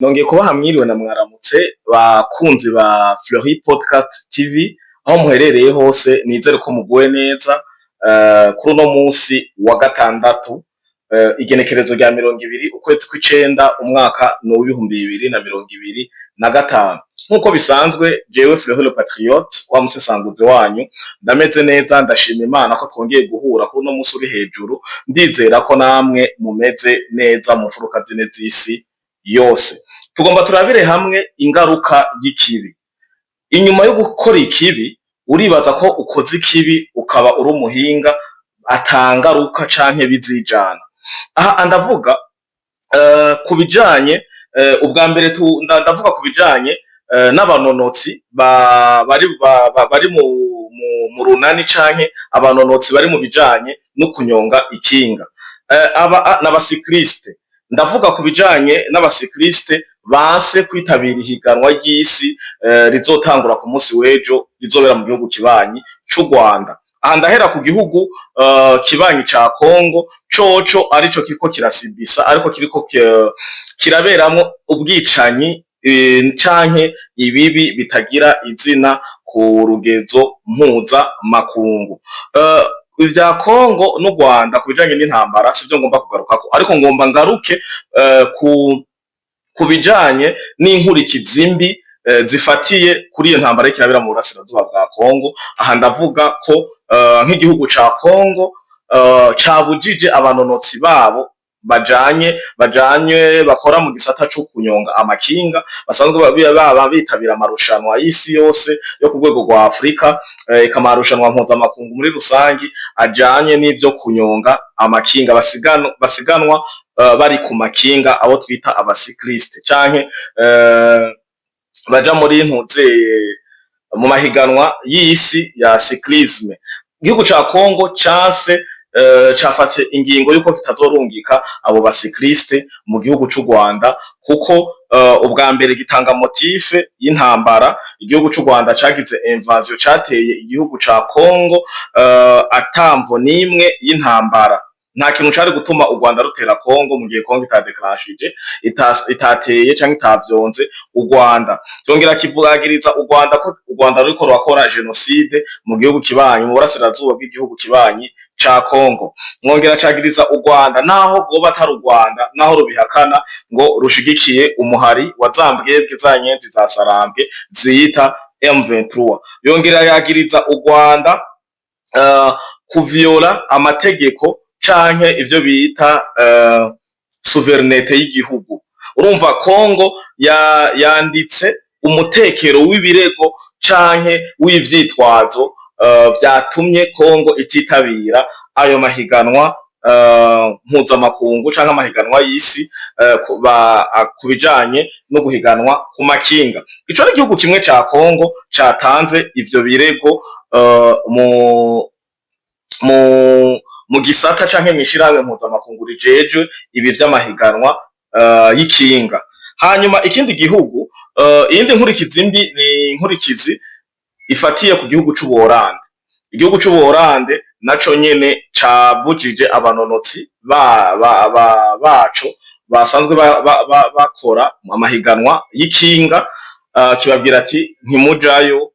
Nongeye kubaha mwiriwe na mwaramutse, bakunzi ba Fleury Podcast TV, aho muherereye hose. Nizere ko muguwe neza kuri uno munsi wa gatandatu, igenekerezo rya 20 ukwezi kw'icenda, umwaka ni uw'ibihumbi 2025. Nk'uko bisanzwe, jewe Fleury le Patriote, wa musesanguzi wanyu, ndameze neza, ndashima Imana ko twongeye guhura kuri uno munsi uri hejuru. Ndizera ko namwe mumeze neza mu mfuruka zine z'isi yose. Tugomba turabire hamwe ingaruka y'ikibi. Inyuma yo gukora ikibi, uribaza ko ukoze ikibi ukaba uri umuhinga, atangaruka canke bizijana. Aha ndavuga ku bijanye ubwa mbere ndavuga ku bijanye n'abanonotsi bari mu runani canke abanonotsi bari mu bijanye no kunyonga ikinga, aba n'aba cyclistes. Ndavuga ku bijanye n'aba cyclistes banse kwitabira ihiganwa ry'isi rizotangura ku munsi w'ejo, rizobera mu gihugu kibanyi c'u Rwanda. Aha ndahera ku gihugu kibanyi ca Kongo, coco arico kiriko kirasibisa, ariko kiriko kiraberamwo ubwicanyi canke ibibi bitagira izina ku rugezo mpuza makungu. Ivya Kongo n'u Rwanda ku bijanye n'intambara sivyo ngomba kugarukako, ariko ngomba ngaruke ku bijanye n'inkurikizi mbi zifatiye kuri iyo ntambara iriko irabera mu burasirazuba bwa Kongo. Aha ndavuga ko nk'igihugu ca Kongo cabujije abanonotsi babo bajanye bakora mu gisata co kunyonga amakinga, basanzwe baba bitabira amarushanwa y'isi yose yo ku rwego rwa Afrika, eka amarushanwa mpuzamakungu muri rusangi ajanye n'ivyo kunyonga amakinga, basiganwa bari ku makinga, abo twita aba cyclistes canke baja muri ntuze mu mahiganwa y'isi ya cyclisme. Igihugu ca Congo canse, cafashe ingingo yuko kitazorungika abo ba cyclistes mu gihugu c'u Rwanda, kuko ubwa mbere gitanga motif y'intambara. Igihugu c'u Rwanda cagize invasion, cateye igihugu ca Congo atamvo n'imwe y'intambara. Nta kintu cari gutuma u Rwanda rutera Congo mu gihe Congo itadeklanshije, itateye canke itavyonze u Rwanda. Vyongera kivugagiriza u Rwanda ko u Rwanda ruriko rurakora génocide mu gihugu kibanyi, mu burasirazuba bw'igihugu kibanyi ca Congo. Mwongera cagiriza u Rwanda, naho rwoba atari u Rwanda, naho rubihakana, ngo rushigikiye umuhari wa za mbwebwe, za nyenzi za Sarambwe ziyita M23. Yongera yagiriza u Rwanda kuvyola amategeko canke ivyo bita souveraineté y'igihugu. Urumva Congo yanditse umutekero w'ibirego canke w'ivyitwazo vyatumye Congo ititabira ayo mahiganwa mpuzamakungu canke amahiganwa y'isi ku bijanye no guhiganwa ku makinga. Ico ni igihugu kimwe ca Congo catanze ivyo birego mu gisata canke mw'ishirahamwe mpuzamakungu rijejwe ibi vy'amahiganwa y'ikinga. Hanyuma ikindi gihugu, iyindi nkurikizi mbi ni inkurikizi ifatiye ku gihugu c'Ubuholande. Igihugu c'Ubuholande naco nyene cabujije abanonotsi baco basanzwe bakora amahiganwa y'ikinga, kibabwira ati: "Ntimujayo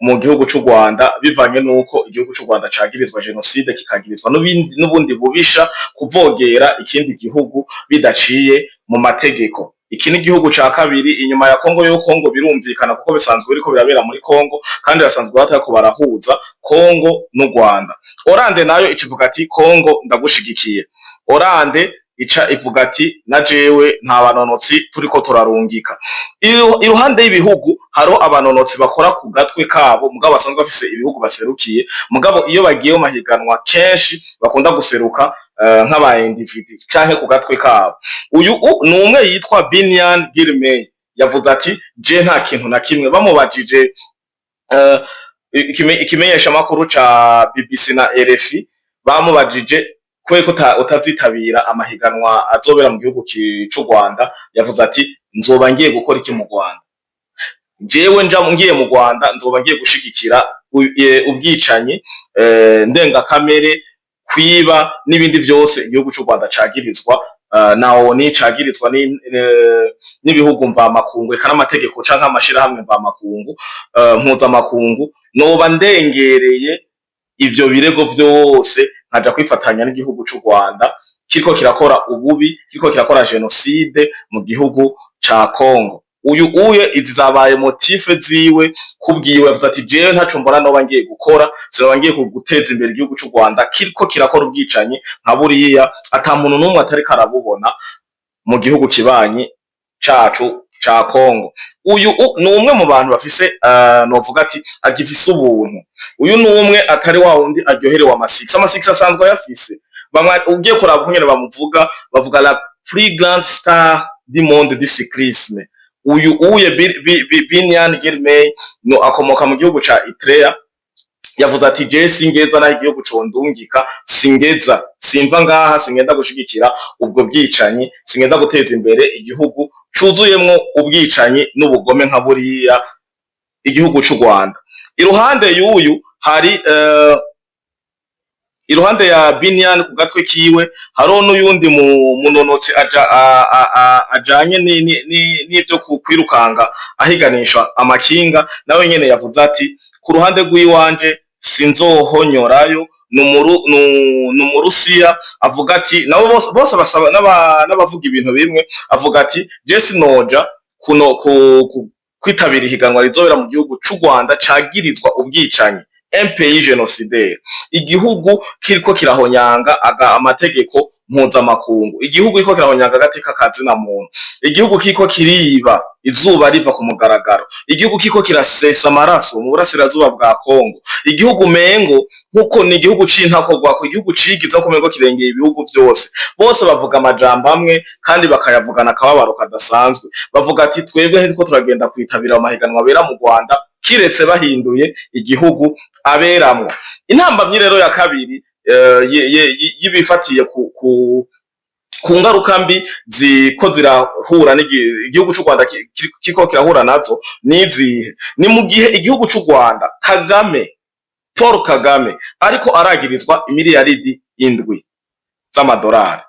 mu gihugu c'u Rwanda", bivanye nuko igihugu c'u Rwanda cagirizwa génocide, kikagirizwa n'ubundi bubisha, kuvogera ikindi gihugu bidaciye mu mategeko. Iki ni igihugu ca kabiri inyuma ya Kongo. Yo Kongo birumvikana, kuko bisanzwe biriko birabera muri Kongo, kandi basanzwe batariko barahuza Kongo n'u Rwanda. Hollande nayo ikivuga ati: "Kongo ndagushigikiye." Hollande ica ivuga ati: "Na jewe nta banonotsi turiko turarungika." Iruhande y'ibihugu hariho abanonotsi bakora ku gatwe kabo, mugabo basanzwe bafise ibihugu baserukiye, mugabo iyo bagiye mu mahiganwa kenshi bakunda guseruka nk'aba individus canke ku gatwe kabo. Uyu ni umwe yitwa Biniam Girmay, yavuze ati: "Je nta kintu na kimwe." Bamubajije, ikimenyeshamakuru ca BBC na RFI bamubajije kubera ko utazitabira amahiganwa azobera mu gihugu c'u Rwanda, yavuze ati: "Nzoba ngiye gukora iki mu Rwanda? Jewe nja ngiye mu Rwanda nzoba ngiye gushigikira ubwicanyi ndengakamere, kwiba n'ibindi vyose igihugu c'u Rwanda cagirizwa." na ONU, cagirizwa n'ibihugu mvamakungu, eka n'amategeko canke amashirahamwe mvamakungu, mpuzamakungu, noba ndengereye ivyo birego vyose nkaja kwifatanya n'igihugu c'u Rwanda kiriko kirakora ububi, kiriko kirakora génocide mu gihugu ca Congo. Uyu uye izi zabaye motifs ziwe kubwiwe. Yavuze ati: "Jewe ntaco mbona noba ngiye gukora, sinoba ngiye guteza imbere igihugu c'u Rwanda kiriko kirakora ubwicanyi nka buriya ata muntu n'umwe atariko arabubona mu gihugu kibanyi cacu ca Congo." Uyu ni umwe mu bantu bafise, novuga ati agifise ubuntu. Uyu ni umwe atari wa wundi aryoherewe ama succès. Ama succès asanzwe ayafise. Bamwe ugiye kuraba ukungene bamuvuga, bavuga la plus grande star du monde du cyclisme. Uyu uye Biniam Girmay no akomoka mu gihugu ca Eritrea. Yavuze ati: "Je singeza naho igihugu condungika, singeza, simva ngaha, singenda gushigikira ubwo bwicanyi, singenda guteza imbere igihugu cuzuyemwo ubwicanyi n'ubugome nka buriya, igihugu c'u Rwanda." Iruhande y'uyu hari, iruhande ya Biniam ku gatwe kiwe, hariho n'uyundi munonotsi aja ajanye n'ivyo kwirukanga ahiganisha amakinga. Nawe nyene yavuze ati: "Ku ruhande rw'iwanje sinzohonyorayo." Ni Umurusiya. Avuga ati nabo bose basaba n'abavuga ibintu bimwe. Avuga ati: "Je sinoja kuno kwitabira ihiganwa rizobera mu gihugu c'u Rwanda cagirizwa ubwicanyi, un pays génocidaire, igihugu kiriko kirahonyanga amategeko mpuzamakungu, igihugu kiriko kirahonyanga agateka ka zina muntu, igihugu kiriko kiriba izuba riva ku mugaragaro, igihugu kiriko kirasesa amaraso mu burasirazuba bwa Kongo, igihugu mengo nkuko ni igihugu c'intakorwako, igihugu cigize ko mengo kirengeye ibihugu vyose." Bose bavuga amajambo amwe kandi bakayavugana akababaro kadasanzwe. Bavuga ati: "Twebwe ntitwo turagenda kwitabira amahiganwa abera mu Rwanda, kiretse bahinduye igihugu aberamwo." Intambamyi rero ya kabiri, y'ibifatiye ku ngaruka mbi ziko zirahura igihugu c'u Rwanda kiriko kirahura nazo nizihe? Ni mu gihe igihugu c'u Rwanda, Kagame, Paul Kagame, ariko aragirizwa imiliyaridi 7 z'amadolari,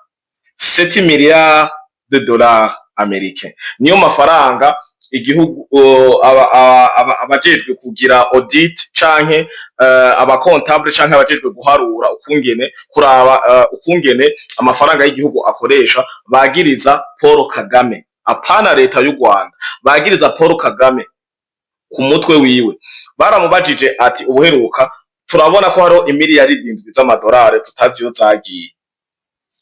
7 milliards de dollars américains. Niyo mafaranga igihugu, abajejwe kugira audit canke aba comptable canke abajejwe guharura ukungene, kuraba ukungene amafaranga y'igihugu akoresha, bagiriza Paul Kagame, apana leta y'u Rwanda, bagiriza Paul Kagame ku mutwe wiwe. Baramubajije ati: "Ubuheruka turabona ko hariho imiliyaridi 7 z'amadolari tutazi iyo zagiye,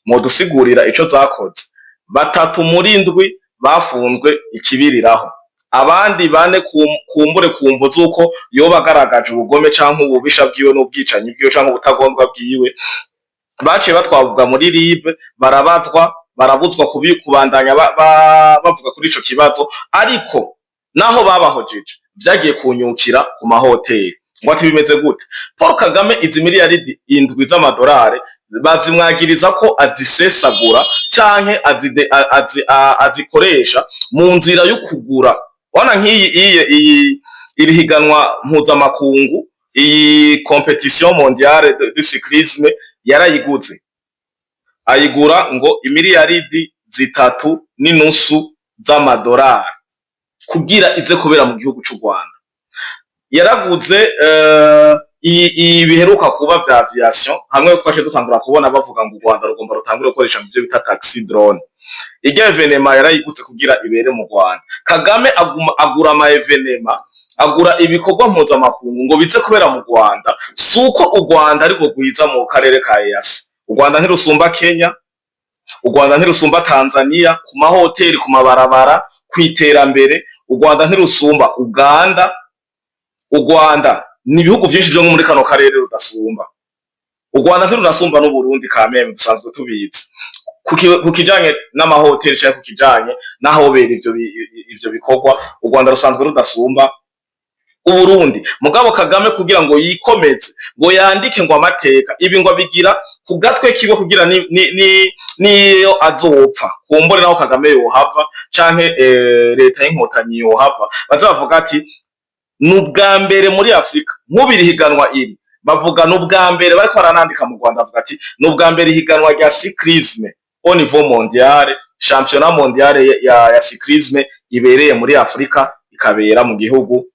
mudusigurira ico zakoze?" Batatu muri ndwi bafunzwe ikibiriraho, abandi bane kumbure kumvo z'uko yoba agaragaje ubugome canke ububisha bwiwe n'ubwicanyi bwiwe canke ubutagondwa bwiwe, baciye batwabwa muri RIB, barabazwa, barabuzwa kubandanya bavuga kuri ico kibazo. Ariko naho babahojeje, vyagiye kunyukira ku mahoteli. Ngo ati bimeze gute? Paul Kagame izi miliyaridi 7 z'amadolari bazimwagiriza ko azisesagura canke azikoresha mu nzira yo kugura. Wana nk'iyi iyi iri higanwa mpuzamakungu, iyi compétition mondiale de cyclisme, yarayiguze, ayigura ngo imiliyaridi 3.5 z'amadolari kugira ize kubera mu gihugu c'u Rwanda. Yaraguze iyi biheruka kuba vya aviation, hamwe twace dutangura kubona bavuga ngo u Rwanda rugomba rutangure gukoresha ivyo bita taxi drone. Irya événement yarayiguze kugira ibere mu Rwanda. Kagame aguma agura ama événements, agura ibikorwa mpuzamakungu ngo bize kubera mu Rwanda. Suko u Rwanda ariko rwiza mu karere ka EAC. U Rwanda ntirusumba Kenya, u Rwanda ntirusumba Tanzania ku mahoteli, ku mabarabara, ku iterambere. U Rwanda ntirusumba Uganda. U Rwanda ni ibihugu vyinshi vyo muri kano karere rudasumba. U Rwanda ntirunasumba n'Uburundi kameme, dusanzwe tubizi ku kijanye n'amahoteli canke ku kijanye n'ahobera ivyo bikorwa. U Rwanda rusanzwe rudasumba Uburundi. Mugabo Kagame kugira ngo yikomeze, ngo yandike ngo amateka, ibi ngo abigira ku gatwe kiwe kugira niyo azopfa, kumbure naho Kagame yohava canke leta y'Inkotanyi yohava, bazavuga ati: "Ni ubwa mbere muri Afrika nk'ubiri higanwa iri." Bavuga ni ubwa mbere bariko baranandika mu Rwanda, bavuga ati: "Ni ubwa mbere ihiganwa rya cyclisme." au niveau mondial, championnat mondial ya cyclisme ibereye muri Afrika ikabera mu gihugu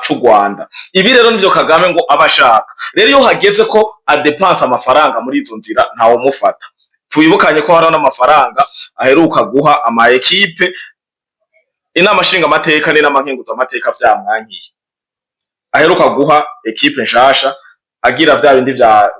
c'u Rwanda. Ibi rero nivyo Kagame ngo aba ashaka. Rero iyo hageze ko adepansa amafaranga muri izo nzira, ntawe mufata. Twibukanye ko hariho n'amafaranga aheruka guha ama équipe, inama nshingamateka n'inama nkenguzamateka vyamwankiye. Aheruka guha équipe nshasha, agira vya bindi vya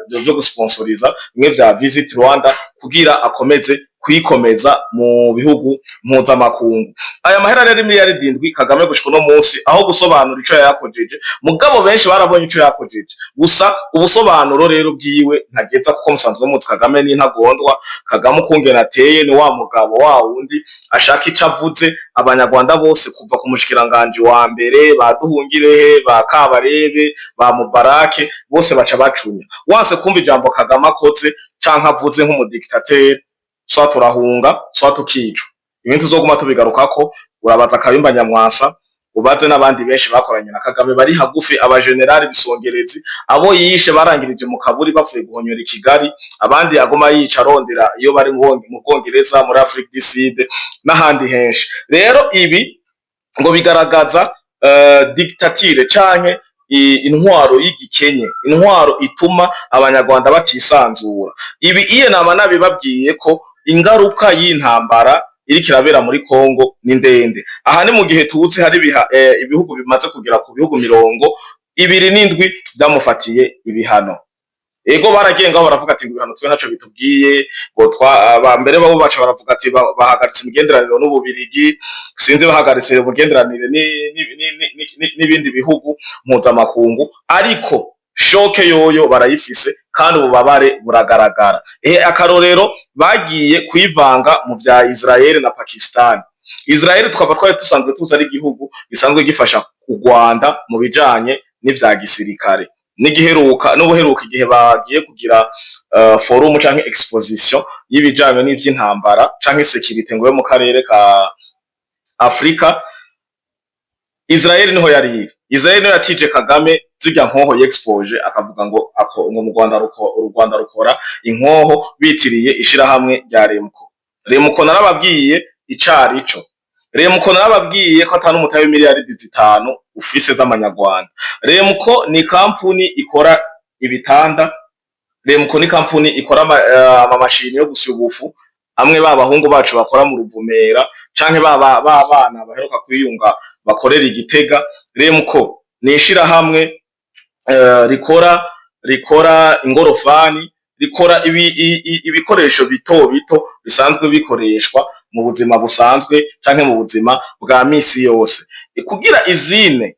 vyo gusponsoriza, bimwe vya Visit Rwanda, kugira akomeze kwikomeza mu bihugu mpuzamakungu. Aya mahera rero, 7 miliyari, Kagame gushika uno munsi aho gusobanura ico yayakojeje, mugabo benshi barabonye ico yakojeje. Gusa ubusobanuro rero bwiwe ntageza, kuko musanzwe muzi Kagame n'intagondwa. Kagame ukungene ateye, ni wa mugabo wa wundi ashaka ico avuze. Abanyarwanda bose, kuva ku mushikiranganji wa mbere, ba Duhungirehe, ba Kabarebe, ba Mubarake, bose baca bacunya. Wanse kumva ijambo Kagame akoze canke avuze nk'umudiktateri, soit turahunga, soit tukicwa. Ibintu tuzoguma tubigarukako. Urabaza Kayumba Nyamwasa, ubaze n'abandi benshi bakoranye na Kagame bari hagufi, abajenerali bisongerezi, abo yishe barangirije mu kaburi bavuye guhonyora i Kigali, abandi agoma yica arondera iyo bari mu Bwongereza, muri Afrique du Sud n'ahandi henshi. Rero ibi ngo bigaragaza dictature canke intwaro y'igikenye, intwaro ituma Abanyarwanda batisanzura. Ibi iye naba nabibabwiye ko ingaruka y'intambara iriko irabera muri Kongo ni ndende. Aha ni mu gihe tuzi hari ibihugu bimaze kugera ku bihugu 27 vyamufatiye ibihano. Ego, baragiye ngaho baravuga ati ngo ibihano twe ntaco bitubwiye, ngo twa ba mbere babo baca baravuga ati bahagaritse imigenderanire n'Ububirigi, sinzi bahagaritse imigenderanire n'ibindi bihugu mpuzamakungu, ariko choc yoyo barayifise kandi ububabare buragaragara. Akarorero, bagiye kwivanga mu vya Israel na Pakistan. Israel tukaba twari dusanzwe tuzi ari igihugu gisanzwe gifasha u Rwanda mu bijanye n'ivya gisirikare, n'igiheruka n'ubuheruka igihe bagiye kugira forum canke exposition y'ibijanye n'ivy'intambara canke sécurité ngo yo mu karere ka Afrika, Israel niho yari iri. Israel niho yatije Kagame zirya nkoho yexpoje, akavuga ngo ako, ngo mu Rwanda u Rwanda rukora inkoho, bitiriye ishirahamwe rya Remco. Remco narababwiye icarico. Remco narababwiye ko atari umutahe w'5 miliyaridi ufise z'amanyarwanda. Remco ni kampuni ikora ibitanda. Remco ni kampuni ikora amamashini yo gusya ubufu, amwe ba bahungu bacu bakora mu Ruvumera canke ba bana baheruka kwiyunga bakorera Igitega. Remco ni ishirahamwe rikora ingorofani, rikora ibikoresho bito bito bisanzwe bikoreshwa mu buzima busanzwe canke mu buzima bwa misi yose. Kugira izine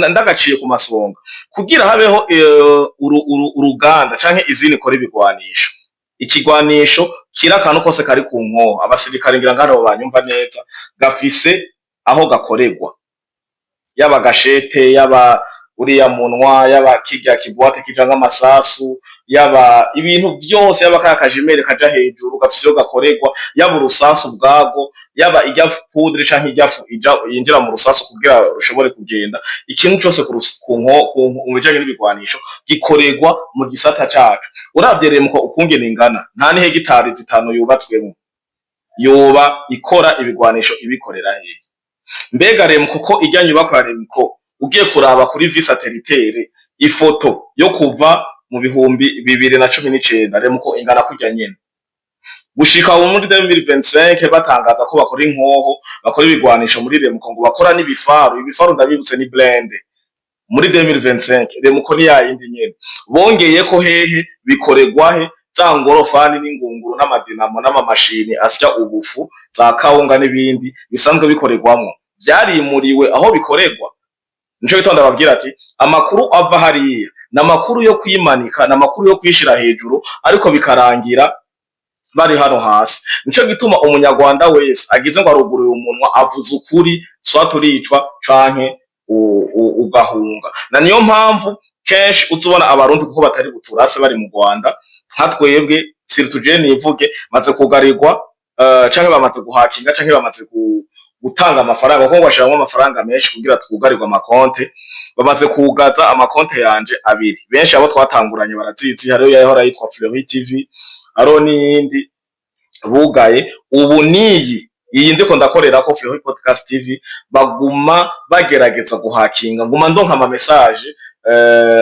ndagaciye ku masonga, kugira habeho uruganda canke izine ikora ibigwanisho, ikigwanisho kiri akantu kose kari ku nkoho, abasirikare ngira ngano banyumva neza, gafise aho gakorerwa, yaba gashete, yaba uriya munwa, yaba kirya kibwate kijamwo amasasu, yaba ibintu vyose, yaba kaya kajimere kaja hejuru, gafise iyo gakorerwa, yaba urusasu ubwarwo, yaba irya poudre canke irya fu ija yinjira mu rusasu kugira rushobore kugenda. Ikintu cose mu bijanye n'ibigwanisho gikorerwa mu gisata cacu. Uravye Remco ukungene ingana, nta n'ihegitari 5 yubatswemwo, yoba ikora ibigwanisho ibikorera hehe? Mbega Remco, ko irya nyubakwa ya Remco ugiye kuraba kuri vue satellitaire, ifoto yo kuva mu 2019, Remco ingana kurya nyene gushika ubu muri 2025, batangaza ko bakora inkoho, bakora ibigwanisho muri Remco, ngo bakora n'ibifaru. Ibifaru ndabibutse ni blindé. Muri 2025 Remco ni yayindi nyene, bongeye ko hehe, bikoregwa he? Za ngorofani n'ingunguru n'amadinamo n'amamashini asya ubufu za kawunga n'ibindi bisanzwe bikoregwamwo, vyarimuriwe aho bikoregwa. Nico gituma ndababwira ati amakuru ava hariya ni amakuru yo kwimanika, ni amakuru yo kwishira hejuru, ariko bikarangira bari hano hasi. Nico gituma Umunyarwanda wese agize ngo aruguruye umunwa avuze ukuri, soit turicwa canke ugahunga. Na niyo mpamvu kenshi uzubona Abarundi, kuko batari buturase bari mu Rwanda nka twebwe, surtout je nivuge, maze kugarirwa canke bamaze guhakinga canke bamaze gutanga amafaranga, kuko ngo bashiramwo amafaranga menshi kugira twugarirwe amakonte. Bamaze kugaza amakonte yanje abiri, benshi abo twatanguranye barazizi. Hariho yahora yitwa Fleury TV, hariho n'iyindi. Bugaye ubu niyi iyi ndiko ndakorera ko, Fleury Podcast TV, baguma bagerageza guhakinga. Nguma ndonka ama message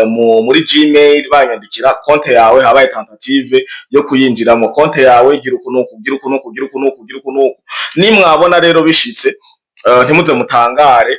muri Gmail banyandikira: "Konte yawe habaye tentative yo kuyinjiramo, konte yawe gira uku nuku, gira uku nuku, gira uku nuku, gira uku nuku." Nimwabona rero bishitse, ntimuze mutangare,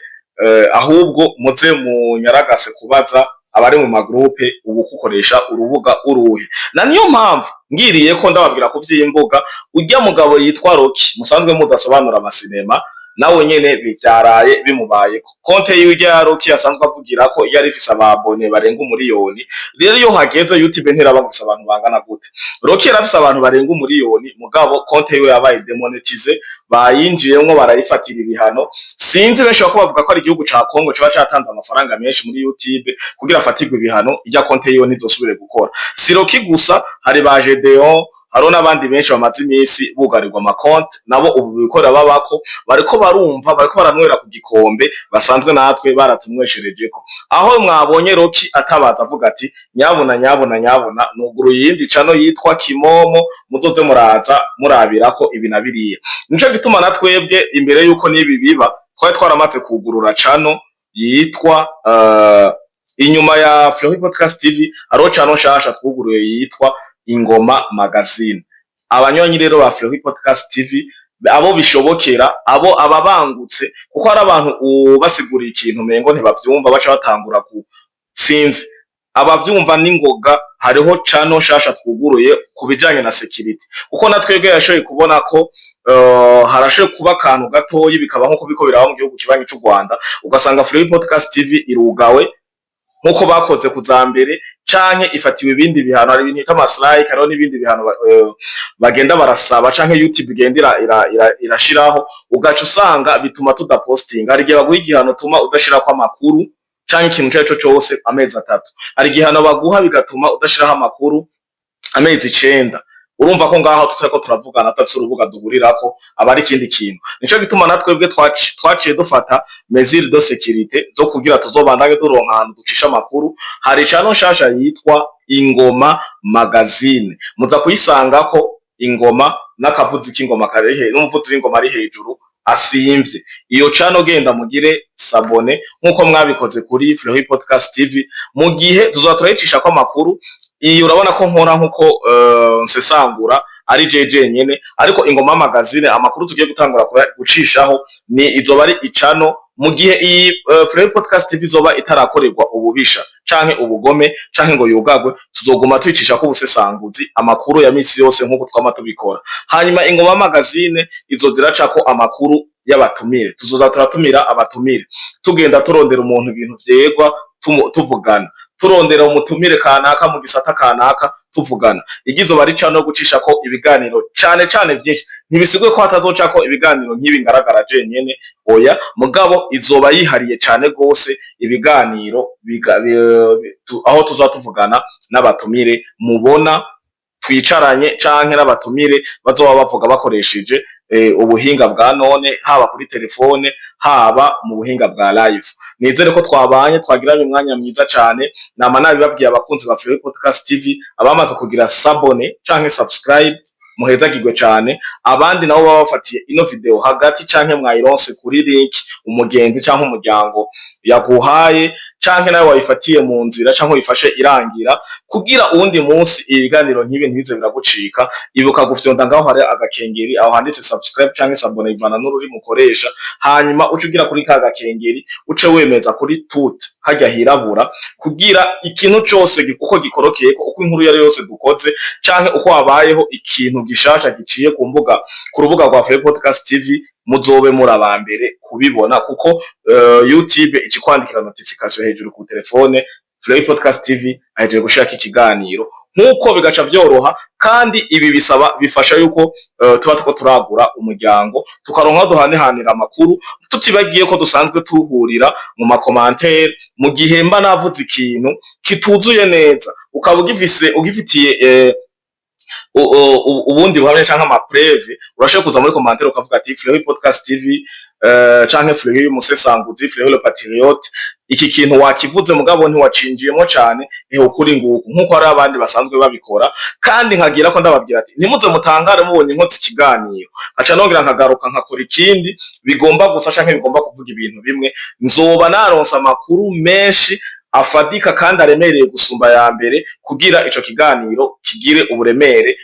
ahubwo muze munyaragase kubaza abari mu ma groupe ubu kukoresha urubuga uruhe. Na niyo mpamvu ngiriye ko ndababwira ku vy'imbuga, urya mugabo yitwa Rocky musanzwe mudasobanura amasinema, nawe nyene bivyaraye bimubayeko. Konte yiwe ya Rocky asanzwe avugira ko yari ifise aba abonnés barenga 1 miliyoni. Rero iyo hageze YouTube ntiraba gusa abantu bangana gute. Rocky yarafise abantu barenga 1 miliyoni, mugabo konte yiwe yabaye démonétisée, bayinjiyemwo barayifatira ibihano. Sinzi, benshi bako bavuga ko ari igihugu ca Congo coba catanze amafaranga menshi muri YouTube kugira afatirwe ibihano, irya konte yiwe ntizosubire gukora. Si Rocky gusa, hari ba Gedeon, hariho n'abandi benshi bamaze iminsi bugarirwa amakonte. Nabo ubu bikorera babako bariko barumva, bariko baranywera ku gikombe basanzwe natwe baratunywesherejeko. Aho mwabonye Rocky atabaza avuga ati: "Nyabuna, nyabuna, nyabuna, nuguruye iyindi channel yitwa Kimomo, muzoze muraza murabirako ibi na biriya." Nico gituma na twebwe imbere yuko n'ibi biba twari twaramaze kugurura channel yitwa, inyuma ya Fleury Podcast TV hariho channel nshasha twuguruye yitwa Ingoma Magazine. Abanywanyi rero ba Fleury Podcast TV, abo bishobokera, abo ababangutse, kuko hari abantu ubasiguriye ikintu mengo ntibavyumva, baca batangura ku sinzi abavyumva n'ingoga. Hariho channel nshasha twuguruye ku bijanye na security, kuko na twebwe yashoboye kubona ko harashoboye kuba akantu gatoyi bikaba nkuko biko biraba mu gihugu kibanyi c'u Rwanda, ugasanga Fleury Podcast TV irugawe nkuko bakoze kuza mbere, canke ifatiwe ibindi bihano. Hari ibintu bita ama strike, hariho n'ibindi bihano bagenda barasaba canke YouTube igenda irashiraho, ugaca usanga bituma tudapostinga. Hari igihe baguha igihano tuma udashirako amakuru canke ikintu ico arico cose amezi 3. Hari igihano baguha bigatuma udashiraho amakuru amezi 9. Urumva ko ngaho tutariko turavugana, tudafise urubuga duhurirako, aba ari ikindi kintu. Nico gituma na twebwe twaciye dufata mesure de sécurité zo kugira tuzobandanye duronka ahantu ducisha amakuru. Hari channel nshasha yitwa Ingoma Magazine, muza kuyisangako ingoma n'akavuzi k'ingoma kari n'umuvuzi w'ingoma ari hejuru asimvye. Iyo channel genda mugire s'abonner nkuko mwabikoze kuri Fleury Podcast TV. Mu gihe tuzoba turayicishako amakuru, iyi urabona ko nkora nkuko nsesangura ari jeje nyene, ariko Ingoma Magazine amakuru tugiye gutangura gucishaho ni izoba ari icano. Mu gihe iyi Fleury Podcast TV izoba itarakorerwa ububisha canke ubugome canke ngo yugagwe, tuzoguma twicisha ko ubusesanguzi, amakuru ya misi yose nkuko twama tubikora. Hanyuma Ingoma Magazine izo ziracako amakuru y'abatumire, tuzoza turatumira abatumire, tugenda turondera umuntu ibintu vyegwa, tuvugana, turondera umutumire kanaka mu gisata kanaka, tuvugana. Igizo bari no gucishako ibiganiro cane cane vyinshi. Ntibisigwe ko hatazocako ibiganiro nk'ibi ngaragara jenyene, oya, mugabo izoba yihariye cane gose ibiganiro aho tuzoba tuvugana n'abatumire mubona twicaranye, canke n'abatumire bazoba bavuga bakoresheje ubuhinga bwa none, haba kuri telefone, haba mu buhinga bwa live. Nizere ko twabanye, twagiranye umwanya mwiza cane. Nama nabibabwiye, abakunzi ba Fleury Podcast TV, abamaze kugira s'abonner canke subscribe, muhezagirwe cane. Abandi nabo baba bafatiye ino video hagati canke mwayironse kuri link umugenzi canke umuryango yaguhaye, canke nawe wayifatiye mu nzira, canke uyifashe irangira, kugira uwundi munsi ibiganiro nk'ibi ntibize biragucika, ibuka gufyonda ngaho hari agakengeri, aho handitse subscribe canke s'abonner bivana n'ururimi ukoresha. Hanyuma uce ugira kuri ka gakengeri, uce wemeza kuri tout harya hirabura, kugira ikintu cose uko gikorokeyeko, uko inkuru yari yose dukoze canke uko habayeho ikintu gishasha giciye ku mbuga, ku rubuga rwa Fleury Podcast TV, muzobe muri aba mbere kubibona, kuko YouTube ikikwandikira notification hejuru ku telefone: "Fleury Podcast TV ahejeje gushaka ikiganiro." Nkuko bigaca vyoroha. Kandi ibi bisaba bifasha yuko tuba tuko turagura umuryango, tukaronka aho duhanehanira amakuru, tutibagiye ko dusanzwe tuhurira mu ma commentaires. Mu gihe mba navuze ikintu kituzuye neza, ukaba ugifise, ugifitiye ubundi buhamya canke ama preuves, urashobora kuza muri commentaire ukavuga ati: "Fleury Podcast TV, canke Fleury Musesanguzi, Fleury le Patriote, Iki kintu wakivuze, mugabo ntiwacinjiyemwo cane, ehe ukuri nguku, nkuko hari abandi basanzwe babikora. Kandi nkagira ko ndababwira ati ntimuze mutangare mubonye nkoze ikiganiro, nkaca nongera nkagaruka nkakora ikindi bigomba gusa canke bigomba kuvuga ibintu bimwe. Nzoba naronse amakuru menshi afadika kandi aremereye gusumba ya mbere, kugira ico kiganiro kigire uburemere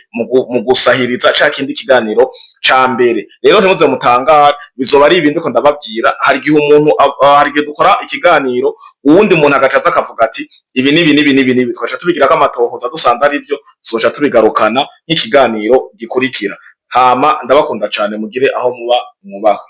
mu gusahiriza ca kindi kiganiro ca mbere. Rero ntimuze mutangare, bizoba ari ibindi ko ndababwira. Hari igihe umuntu hari igihe dukora ikiganiro, uwundi muntu agaca aza akavuga ati ibi n'ibi n'ibi n'ibi n'ibi, tugaca tubigirako amatohoza, dusanze ari vyo tuzoca tubigarukana nk'ikiganiro gikurikira. Hama ndabakunda cane, mugire aho muba mwubahwe.